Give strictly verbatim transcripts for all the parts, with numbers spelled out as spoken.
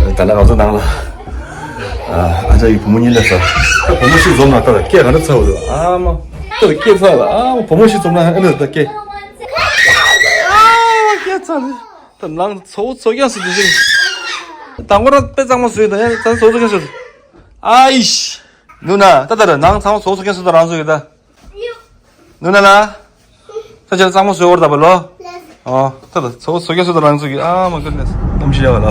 ད་ལྟ་ང་ཚོ་ནང་ལ་ཨ་ཅག་གི་བུ་མོ་གཉིས་སླེབས་སོང་། བུ་མོ་ཞིག་འཛོམས་ན་ད་ལ་སྐད་ག་འདྲ་ཚ་བོ་འདུག་ཨ་མ། ད་ལ་སྐད་ཚ་ལ་ཨ་མ། བུ་མོ་ཞིག་འཛོམས་ན་ཨ་ནི་ད་སྐད། ཨ་སྐད་ཚ་ལ། ད་ནང་ཚ་བོ་ཚ་རྐྱང་སུ་འདུག་ཟེར། དང་པོ་རང་དཔེ་གཙང་མ་བཟོས་ད་ཡང་ཚ་བོ་ཚ་རྐྱང་སུ། ཨ་ཨིཤ། ནུ་ན་ད་ད་ལ་ནང་ཚ་བོ་ཚ་རྐྱང་སུ་ད་རང་བཟོས་ད། ནུ་ན་ལ། ས་ཆ་གཙང་མ་བཟོས་བར་ད་པ་ལོ། ཨོ། ད་ད་ཚོ་ཚོ་རྒྱ་སུ་ད་རང་ཚོ་གི་ཨ་མ་གི་ནས་གཏམ་ཤི་ཡ་བ་ལ།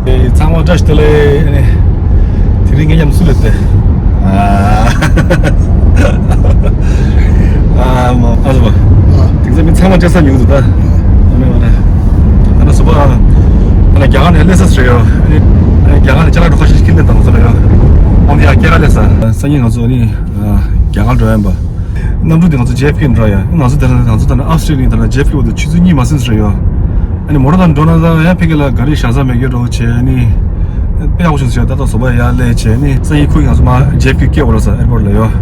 ཨེ་ཚང་མ་བཀྲ་ཤིས་བདེ་ལེགས། ཨ་ནི་དེ་རིང་ངའི་མཉམ་སུ་རེད་དེ། ཨ་ཨ་མ་ཨ་ཟོ་བ། དེང་སང་མི་ཚང་མ་བཅར་ས་ཉུང་འདུག་ད། ཨ་མེ་བ་ལ། ཨ་ན་སོ་བ། ཨ་ན་རྒྱ་གར་ནས་སླེབས་ས་རེད་ཡོ། ཨ་ནི་རྒྱ་གར་ནས་ཅ་ལག་འགྲོ་ཁ་ཤས་ཤིག་ཁྱེར་ནས་དང་སོ་རེད་ཡོ། ཨོ་ནི་ཡ་སྐྱེ་ག་སླེབས་ས། སང་ཉིན་ང་ཚོ་ཨ་ནི། རྒྱ་གར་འགྲོ་ཡིན་པ། གནམ་གྲུ་དེ་ང་ཚོ་ཇེ་ཨེཕ་ཀེ་འགྲོ་ཡ། ང་ཚོ་དེ་ལ་ང་ཚོ་ད་ནི་ཨབ་སི་ཊེཊ་ནས་ད་ནི་ཇེ་ཨེཕ་ཀེ་བར་དུ་ཆུ་ཚོད་གཉིས་མ་ཟིན་ཟེར་ཡོད། ཨ་ནི་མོ་ཊ་དང་འགྲོ་ན་ད་ཡང་ཕ་གི་ལ་ག་རེ་བཞག་ས་མེད་གི་འགྲོ་བྱས། ཨ་ནི་དཔེ་ཡག་པོ་བྱུང་ཟེར་ཡ། ད་ལྟ་བཟོ་པ་ཡར་སླེབས་བྱས། ཨ་ནི་སང་ཉིན་ཁོ་གིས་ང་ཚོ་མར་ཇེ་ཨེཕ་ཀེ་སྐྱེལ་དགོས་རེད་ས་ཨེར་པོར་ལ་ཡོད།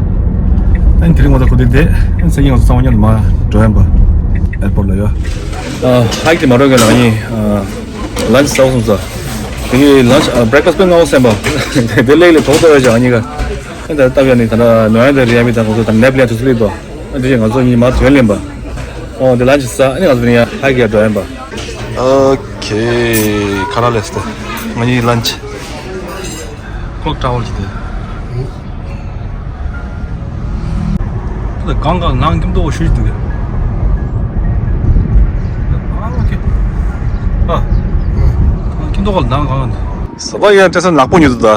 ཨ་ནི་དེ་རིང་ང་ཚོ་གོ་དེ་བསྡད། ཨ་ནི་སང་ཉིན་ང་ཚོ་ཚང་མ་མཉམ་དུ་མར་འགྲོ་ཡིན་པ་ཨེར་པོར་ལ་ཡོད། ཨ་ཧའིཀ་དེ་མ་འགྲོ་གི་ལ་ངས་ལན་ཆི་ཟ་བ་སོང་ས། དེ་གི་ལན་ཆི་བྷི་རེག་ཕ་སི་དཔེ་མངར་པོ་ཟེར་ཡིན་པ། དེ་ལེགས་ལེགས་གྲོགས་ཚོ་ཡོད་ཅག་གཉིས་ཀ། ཨ་ད་ལྟ་ཡ་ནི་ད་ལྟ་ནོ་ཡ་དེ་རི་ཡ་མི་དང་ཁོང་ཚོ་དང་ནེ་པ་ལི་ཡན་དུ་སླེབས་པ། ཨ་དེ་ང་ཚོ་གཉིས་མར་ཐོན་ལེན་པ། ཨོ་དེ་ལན་ཆི་ཟ། ཨ་ནི་ང་ཚོ་ནི་ཡ་ཧའིཀ་ཡ་འགྲོ་ཡིན་པ། ཨོ་ཁེ། ཁ་ར་ལེས་ཏེ། ང་གཉིས་ལན་ཆི། ཀོག་ཀྲ་ཝལ་གྱི་དེ། ད་གང་གང་ནང་ཁྱིམ་ཐོག་ཤུལ་དུ། ཨ་ཨོ་ཁེ། ཨ་ཁྱིམ་ཐོག་གང་གང་། ས་པ་ཡ་བཀྲ་ཤིས་ནག་པོ་ཉོ་དུ་ད།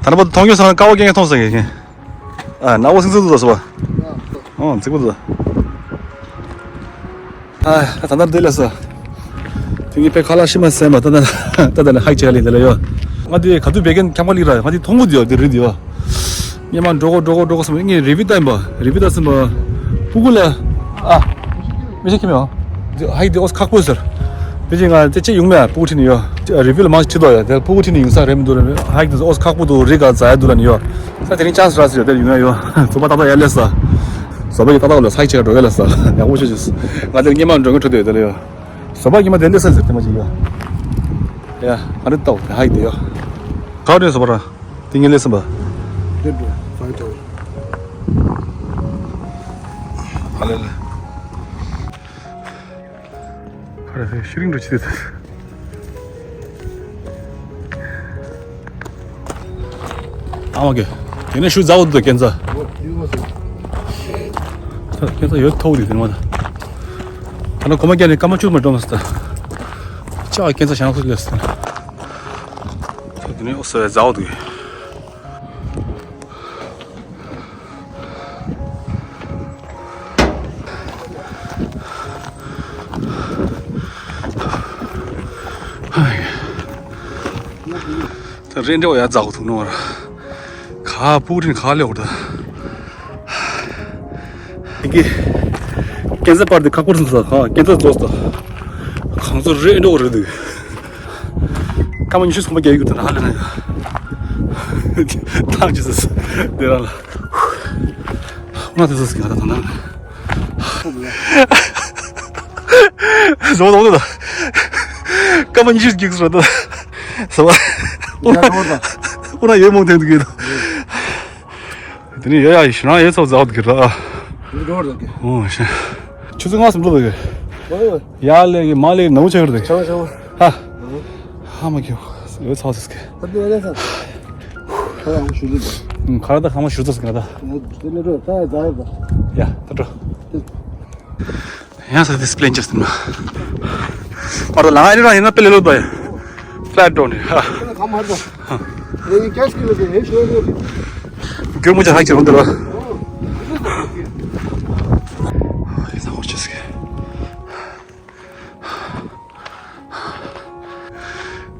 ད་ནི་པ་མཐོང་རྒྱུ་ས་ན་ཀ་བ་སྐྱེ་མཐོང་ས་གི་ཨ་ནག་པོ་སིང་སིང་དུ་ད་ས་པ། ཨོ་རྫིག་པོ་དུ་ད། ཨ་ད་ནར་དེ་ལས་ས། དེ་ངའི་པའི་ཁ་ལག་ཤི་མ་ཟད་མ་ད་ད་ད་ད་ནི་ཧའིཀ་བྱེད་ལེ་དེ་ལ་ཡོད། ང་དེ་ག་དུས་བེ་གན་ཁྱམ་ཁ་ལིག་ར་ང་དེ་མཐོང་གོ་དེ་ཡོད་དེ་རི་དེ་ཡོད། ཉི་མ་འགྲོ་གོ་འགྲོ་གོ་འགྲོ་གོ་སོང་ངས་རི་བི་ད་ཡིན་པ་རི་བི་ད་སོང་པ། སྤུ་གུ་ལ་ཨ། མི་ཤེས་ཁྱིམ་ཡོད། ཧའིཀ་དེ་ཨོས་ཁག་པོ་ཟེར། དེ་ཅི་ང་དེ་ཅི་ཡོང་མེད་སྤུ་གུ་ཁྲིད་ནས་ཡོད། རི་བི་ལ་མ་ཁྲིད་དོ་ཡ་དེ་སྤུ་གུ་ཁྲིད་ནས་ཡོང་ས་རེད་མི་འདུག་རེད། ཧའིཀ་དེ་ཨོས་ཁག་པོ་འདུག་རི་ག་ཛ་ཡ་འདུག་ལ་ནི་ཡོད། ས་དེ་རིང་ཅང་སི་ར་སི་ཡོད་དེར་ཡོང་ཡ་ཡོད། བཟོ་པ་ཏག་ཏག་ཡར་སླེབས་ས། བཟོ་པ་ཡི་ཏག་ཏག་ལ་ས་ཡི་ཆེ་ག་འགྲོ་ཡ་ལ་ས། ཡག་པོ་ཤོད་ཤོད། ང་དེར་སྔོན་མ་འགྲོ་མཁན་འཕྲོད་དེ་ཡོད་དེ་ལ་ཡོད། བཟོ་པ་སྔོན་མ་དེ་སླེབས་ས་ཟེར་དེ་མ་ཅིག་ཡོད། ཡ་ང་རེ་ཏོག་དེ་ཧའི་དེ་ཡོད། ག་རེ་བཟོ་པ་ར། དེ་ངས་སླེབས་སོང་པ། དེ་འགྲོ་ཧྥང་ཏོ། ཨ་ལེ་ལེ། ཁ་རེ་ཤི་རིང་འགྲོ་ཆི་དེ། ཨ་མ་གེ། དེ་ནས་ཤུ་ཛའོ་དུ་ཀན་ཙ། ཀན་ཙ་ཡོད་ཐོག་རི་དེ་མ་ད། ད་ནི་གོ་མ་རྒྱ་ནི་ཀ་མ་ཆུ་མ་འགྲོ་མ་སི་ད། ཅག་ཀན་ཙ་ཤང་སུ་ལེ་སི་ད། དེ་ནས་ཨོ་སོ་ཡ་ཛའོ་དུ་གེ། ད་རེད་འདྲ་བ་ཡ་ཛ་གོ་ཐུག་ནོ་ར། ག་པུ་རིན་ག་ལེ་འོ་ད། དེ་གི་ཀན་ཙ་པར་དེ་ཁག་པོ་རེད་ཟེར་ཁ་ཀན་ཙ་རྫོགས་ད། གང་ཚོ་རེད་འདྲ་བ་རེད་འདུག་ཀ་མ་ཉི་ཤུ་ཚང་མ་རྒྱག་ཡོད་ད་ན་ཧ་ལས་ན་ཡོད། ཐང་ཅི་ཟེར་དེ་ར་ལ། ང་དེ་ཟེར་གི་ང་ད་ད་ན། བཟོ་བ་དང་དང་། སྐར་མ་ཉི་ཤུ་ཅིག་བཟོ་དང་། བཟོ་བ། ཡ་ཧོ་དང་། ཁོ་ན་ཡོད་མོང་དེང་དུ་གི་དང་། དེ་ནས་ཡ་ཡ་ཞི་རང་ཡོད་ཚོ་བཟའ་བ་དགེ་ར། འདི་འགྲོ་བར་དགེ། ཨོ་ཤ། ཆུ་ཚོད་ལྔ་སུམ་ལོ་དགེ། ཨོ། ཡ་ལེ་གི་མ་ལེ་ནང་ཆ་གར་དགེ། ཆ་བ་ཆ་བ། ཧ། ཧ་མ་གི། ཡོད་ཚོ་ཟེར་གི། ད་དེ་ལས་ས། ཁ་ཡང་ཞུ་ལུགས། ཁ་ར་ད་ཁ་མ་ཞུ་ཚོ་ཟེར་གི་ད། དེ་ནས་འགྲོ་ད་ད་ཡ་ད། ཡ་ད་འགྲོ། ཡང་ས་དེ་སི་པི་ལེན་ཅེས་ཟིན་པ། ཨོ་ད་ལ་ང་ཨེ་རང་ཡིན་ན་པེ་ལེ་ལོ་ད་ཡ། ཕ་ལེ་ཊི་འགྲོ་ནི་ཧ། ཁ་མ་ཧར་ད། ལེ་ཡི་ཀེ་སི་ཀི་ལེ་དེ་ཧེ་ཤོ་ལེ། རྒྱུ་མུ་ཆ་ཧ་ཅི་རུང་དེ་ར། ཡིན་ན་ཧོ་ཅེས་ཀི།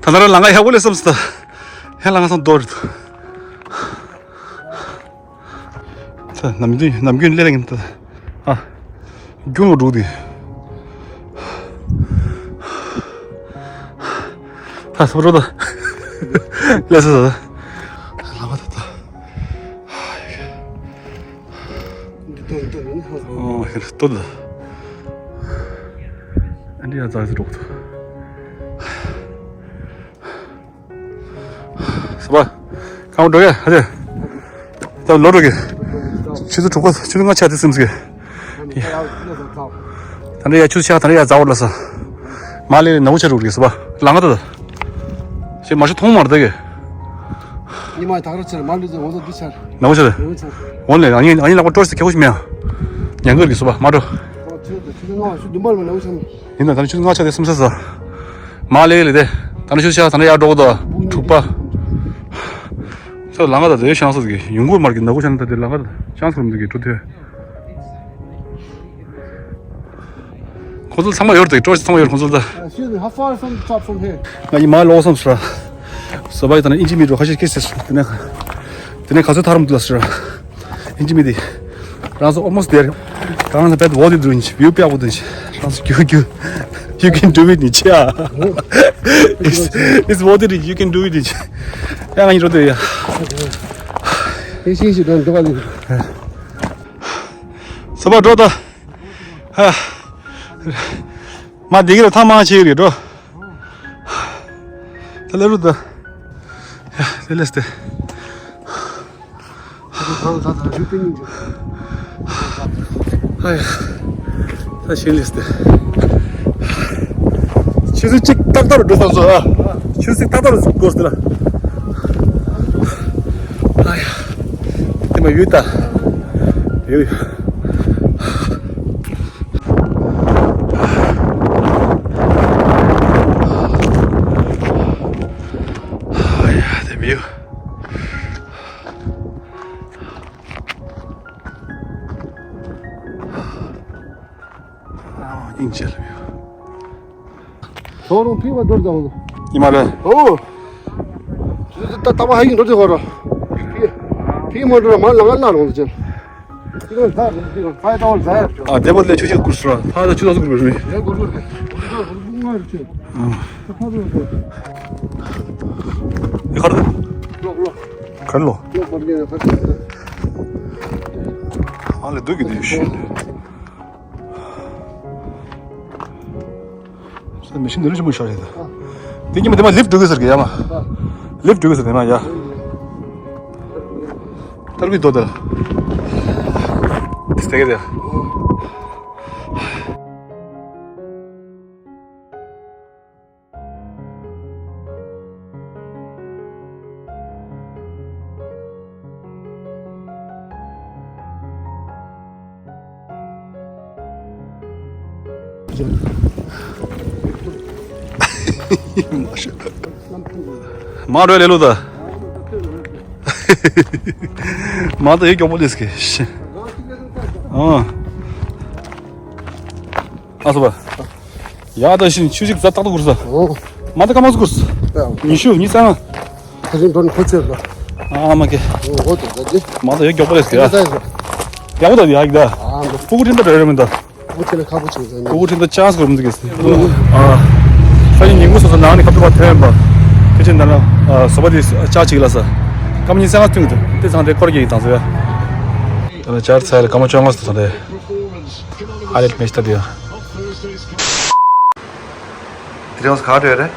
ད་ལྟ་ར་ལ་ང་ཡག་པོ་ལས་བསམ་སི་ད། ཧེ་ལ་ང་སང་དོ་རེད། ད་ནམ་རྒྱུན་ནམ་རྒྱུན་ལས་ལེགས་ཡིན་ད། ཨ། རྒྱུན་ལ་འགྲོ་གི་འདུག་ད་སོ་རོ་ད། ལས་ས་ད། ལ་མ་ད་ད། འདི་ཏོ་ཏོ་ཡིན་ཧ་སོ། ཨོ་ཧེ་ཏོ་ད། ཨ་འདི་ཡ་ཛ་ཟི་རོག་ད། སོ་པ། གང་འགྲོ་གི་ཧ་ཅེ། ད་ལོ་འགྲོ་གི་ཆུ་ཚོད་དྲུག་པ་ཆུ་ཚོད་ལྔ་ཆགས་དེ་སེམས་ཀྱི། ད་འདྲ་ཡ་ཆུ་ཚོད་ཆགས་ད་འདྲ་ཡ་འཛའ་བོར་ལ་ས། མ་ལེ་ནག་པོ་ཆགས་འགྲོ་གི་སོ་པ། ལང་ག་ད། ཞེ་མ་ཤི་མཐོང་མ་རེད་ད་གི། ཉི་མ་ད་ག་ར་ཆེར་མ་ལུས་ཚེ་འོ་ཚོ་འདི་ཆར། ནག་པོ་ཆགས་རེད། འོ་ཚོ། འོ་ལེ་ཨ་ནི་ཨ་ནི་ལག་པ་ཀྲོ་སི་ཁེ་བོ་ཞིག་མེད་ཨ། ཉན་གི་རེད་གི་སོ་པ་མ་འགྲོ། ཆུ་ཚོད་ཆུ་ཚོད་ལྔ་ཆུ་བདུན་པ་ལ་ནག་པོ་ཆགས་ནས། ཡིན་ན་ད་ནི་ཆུ་ཚོད་ལྔ་ཆགས་དེ་སེམས་ས་ས། མ་ལེ་ལེ་དེ། ད་ནི་ཆུ་ཚོད་ཆགས་ད་ནི་ཡར་འགྲོ་གི་འདུག་དྲུག་པ། ས་ལང་ག་ད་དེ་ཤང་ས་གི་ཡོང་གུར་མར་གི་ནག་པོ་ཆགས་ན་ད་དེ་ལང་ག་ད་ཤང་ས་རུམ་དེ་གི་གྲུ་དེ། ཁོ་ཚོ་ཚང་མ་ཡོད་རེད་དེ་ཀྲོ་ཚང་མ་ཡོད་ཁོ་ཚོ་ད། Excuse me, how far is from the top from here? ང་ཡི་མ་ལོག་སོང་ཟེར། སོ་པ་ཡི་ད་ནི་ཨིན་ཇི་མི་འགྲོ་ཁ་ཤས་སྐད་ཟེར་སོང་དེ་ནས། དེ་ནས་ག་ཚོད་ཐར་མི་འདུག་ལ་ཟེར། ཨིན་ཇི་མི་དེ། རང་ཚོ་almost there. གང་ལ་བེད་བོ་དེ་འདུག་ཅི་བིའུ་དཔེ་ཡག་པོ་འདུག་ཅི་རང་ཚོ་རྒྱུག་རྒྱུག You can do it ནི་ཅི་ཨ། It's it's worth it, you can do it ཅི། ཡ་ང་ཡི་འགྲོ་དེ་ཡ། དེ་ཤིང་ཞིག་དང་འདུག་ག་ལེ། སོ་པ་འགྲོ་ད། ཧ། མ་འདི་གི་ལ་ཐང་མང་ཆེ་གི་རེད་འགྲོ། ད་ལེ་རུ་ད། ཡ་དེ་ལེས་ཏེ། ཧ་ཡ། ད་ཤིང་ལེས་ཏེ། ཆུ་ཚོད་གཅིག་ཏག་ཏག་རུ་འགྲོ་ཐང་སོ་ཨ། ཆུ་ཚོད་ཏག་ཏག་རུ་འགོར་སྟེ་ལ། ཨ་ཡ། དེ་མ་ཡུལ་ད། ཡུལ། ཨ་ཡ་དེ་མི་ཡུལ། ཨ་སྙིང་རྗེ་ལ་མི་ཡུལ། ཐོ་རུང་ཕི་བ་རྡོར་དང་། ཉི་མ་རེད། ཨོ། ད་ད་བ་ཧ་ཡིན་རྡོར་དེ་གོ་ར། ཕི་ཕི་མ་རྡོར་མ་ལ་ང་ལ་རོང་ཅན། ཨ་དེ་བ་ལས་ཆུ་ཆུ་ཀུར་སུ་ར་ཕ་ད་ཆུ་ད་སུ་ཀུར་རེད། ཨ་ཁར་ཁར་ལོ། ཨ་ལེ་འདུག་གི་འདུག་ཤི། ས་མི་ཤི་འདི་རུ་ཆེན་པོ་ཤར་རེད་ད། འདི་ཉི་མ་དེ་མ་ལིབ་འགྲོ་གི་ཟེར་གི་ཡ་མ། ལིབ་འགྲོ་གི་ཟེར་དེ་མ་ཡ། ཏར་བི་དོ་ད། དེ་སྟེ་གི་དེ། མ་རོལ་ལེ་ལོ་ད། མ་ད་ཡེ་མགྱོགས་པོ་ལེས་ཀེ། ཨ། ཨ་སོ་པ། ཡ་ད་ཤིན་ཆུ་ཞིག་རྩ་ཏག་ཏག་གུར་ས། ཨོ། མ་ད་ཀ་མ་སུ་གུར་ས། ཨོ། ཉི་ཤུ་ཉི་ཤུ་རྩ་ལྔ། ད་ཤིན་དོན་ཁོ་ཚེ་ལ། ཨ་མ་ཀེ། ཨོ་ད་ད་ཅི། མ་ད་ཡོད་མགྱོགས་པོ་རེད་ཟེར་ཡ། ད་ཡོད། ཡག་པོ་ད་ཡ་ཡིག་ད། ཨ་མ། སྤུ་གུ་ཁྲིམས་ད་འགྲོ་རེད་མི་ད། སྤུ་གུ་ཁྲིམས་ད་ཆགས་སྐོར་མི་འདུག་གེ་ཟེར། ཨ། ས་ཡིན་ཉིན་གུང་སོ་སོ་ནང་ནས་ཁ་ཐུག་པ་ཐོན་པ། ཁྱེད་ཆེན་ད་ན། ཨ་སོ་པ་དེ་ལྕགས་གཅིག་ལ་ས། སྐར་མ་ཉི་ཤུ་རྩ་ལྔ་ཐོན་གི་འདུག་དེ་ཚང་དེ་འཁོར་གྱི་ཡིན་དང་ཚོ་ཡ། ད་ལྕགས་ཚ་ལ་སྐར་མ་བཅོ་ལྔ་སོ་ད་དེ། ཨ་ལེ་མེ་ཤི་ད་དེ་ཡ། དེ་རིང་ག་འགྲོ་ཡ་རེད།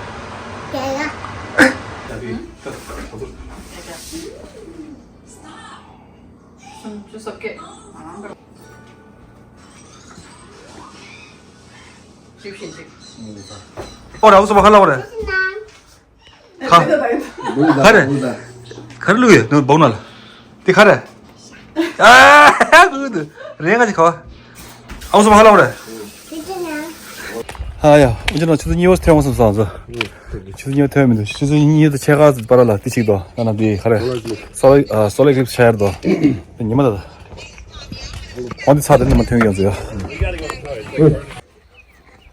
Just okay. ཨོ་ར་ཨུ་སོ་མ་ཁ་ལ་ཨོ་ར། ཁ། ཁ་རེ། ཁ་རེ་ལུ་ཡོད་ནོ་བོག་ན་ལ། དེ་ཁ་རེ། ཨ་ཧ་ཧ་ཧུ་དུ་རེ་ང་ཅི་ཁ་བ། ཨུ་སོ་མ་ཁ་ལ་ཨོ་ར། ཨ་ཡ་ཨུ་ཅི་ན་ཆུ་ཚོད་གཉིས་པ་ཐོན་མ་སོང་ས་ཟ། ཆུ་ཚོད་གཉིས་པ་ཐོན་མི་འདུག་ཆུ་ཚོད་གཉིས་དང་ཕྱེད་ཀ་བར་ལ་དེ་ཅིག་དོ་ན་ན་དེ་ཁ་རེ། སོ་ལེ་ཨ་སོ་ལེ་ཀིབ་ཤར་དོ། ཉི་མ་ད། ཁོང་དེ་ཚ་དེ་ནི་མ་ཐོན་ཡོང་ཟེར།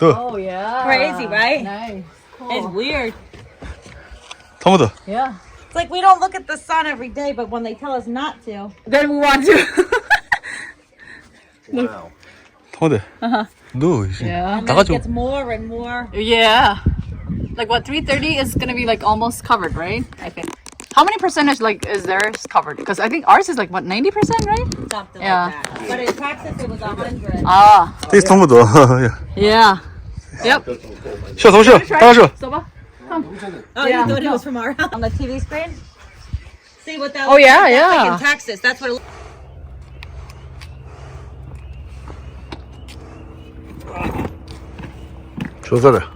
དུ། Oh, yeah. Crazy, right? Nice. Cool. It's weird. མཐོང་གི་འདུག Yeah. It's like we don't look at the sun every day, but when they tell us not to, then we want to. Wow. མཐོང་གི་འདུག Uh-huh. འདུག Yeah. And ད་then ག་it ཅུང་། Gets more and more. Yeah. Like, what, three thirty is gonna be, like, almost covered, right? I think. How many percentage, like, is theirs covered? Because I think ours is, like, what, ninety percent, right? Something Yeah. Like that. But in Texas, it was a hundred. Ah. དེ་མཐོང་གི་འདུག Yeah. Yep. ཤོ་ཐོ་ཤོ་ཐོ་ཤོ། Soba? Oh, you Yeah. Thought it was from our on the T V screen? See what that Oh, yeah, that's like in yeah. Texas. That's what it ཁྱོད་ཚོ་རེད།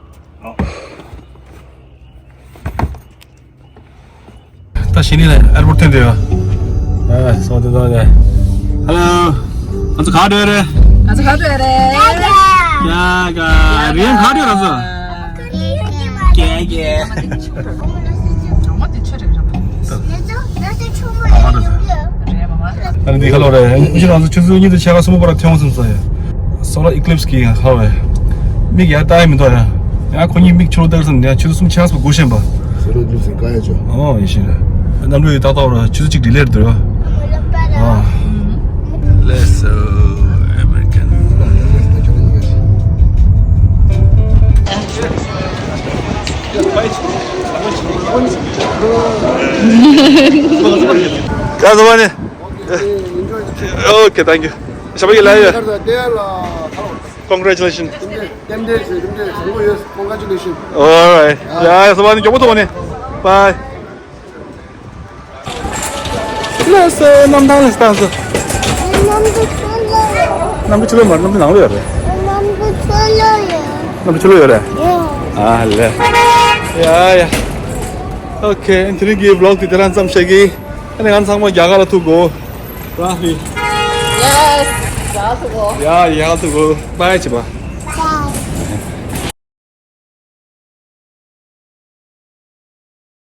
ད་ཤི་ནི་ལ་ཨེར་པོར་ཐོན་དེ་ཡོད། ཨ་སོང་དེ་དང་ལས། ཧེ་ལོ། ང་ཚོ་ག་འགྲོ་ཡ་རེད། ང་ཚོ་ག་འགྲོ་ཡ་རེད། ཡ་ག་རིང་ག་འགྲོ་ང་ཚོ། ཀྱེ་ཀྱེ། ཨ་ནི་འདི་ཁ་ལོ་རེད། ཨུ་ཆུ་རང་ཚོ་ཆུ་ཚོད་གཉིས་དང་ཕྱེད་ཀ་སུ་མོ་པར་ཐོན་སོང་ས་ཡ། སོ་ལར་ཨི་ཀི་ལིབ་སི་གི་ཁ་བས། མིག་ཡར་ལྟ་ཡ་མི་འདུག་ཡ། ཡ་ཁོ་གཉིས་མིག་ཕྱི་ལོགས་བལྟས་སོང་ཡ། ཆུ་ཚོད་གསུམ་ཕྱེད་ཀ་སུ་སྒུག་བཞིན་པ། སོ་ལར་ཨི་ཀི་ལིབ་སི་ག་ཡ་ཆོ། ཨོ་ཡིན་ཤིང་རེད། གནམ་གྲུ་ཡི་ཏག་ཏག་ར་ཆུ་ཚོད་གཅིག་ཌི་ལེ་འདུག་ཡ། ཨ། Let's go American. That's the one. Okay, thank you. Shabaki la ya. Congratulations. Congratulations. All right. ཡ་ཡ་སོ་བ་ནི་མགྱོགས་པོ་ཐོག་ནས། Bye. ལགས་སོ། གནམ་ཐང་ལ་བཏང་སོང་། གནམ་གྲུ་ཆུ་ལོག་ཡོད། གནམ་གྲུ་ཆུ་ལོག་མ་རེད། གནམ་གྲུ་ནང་ལ་ཡོད་རེད། གནམ་གྲུ་ཆུ་ལོག་ཡོད། གནམ་གྲུ་ཆུ་ལོག་ཡོད་རེད། ཡོད། ཨ་ལེ། ཡ་ཡ། Okay དེ་རིང་གི་བི་ལོག་དེ་དེ་རང་ཙམ་བཤད་གི། ཨ་ནི་ང་ཚང་མ་རྒྱ་གར་ལ་ཐུག་གོ། ར་ཧི། Yes རྒྱ་གར་ཐུག་གོ། ཡ་རྒྱ་གར་ཐུག་གོ། Bye བྱེད་པ།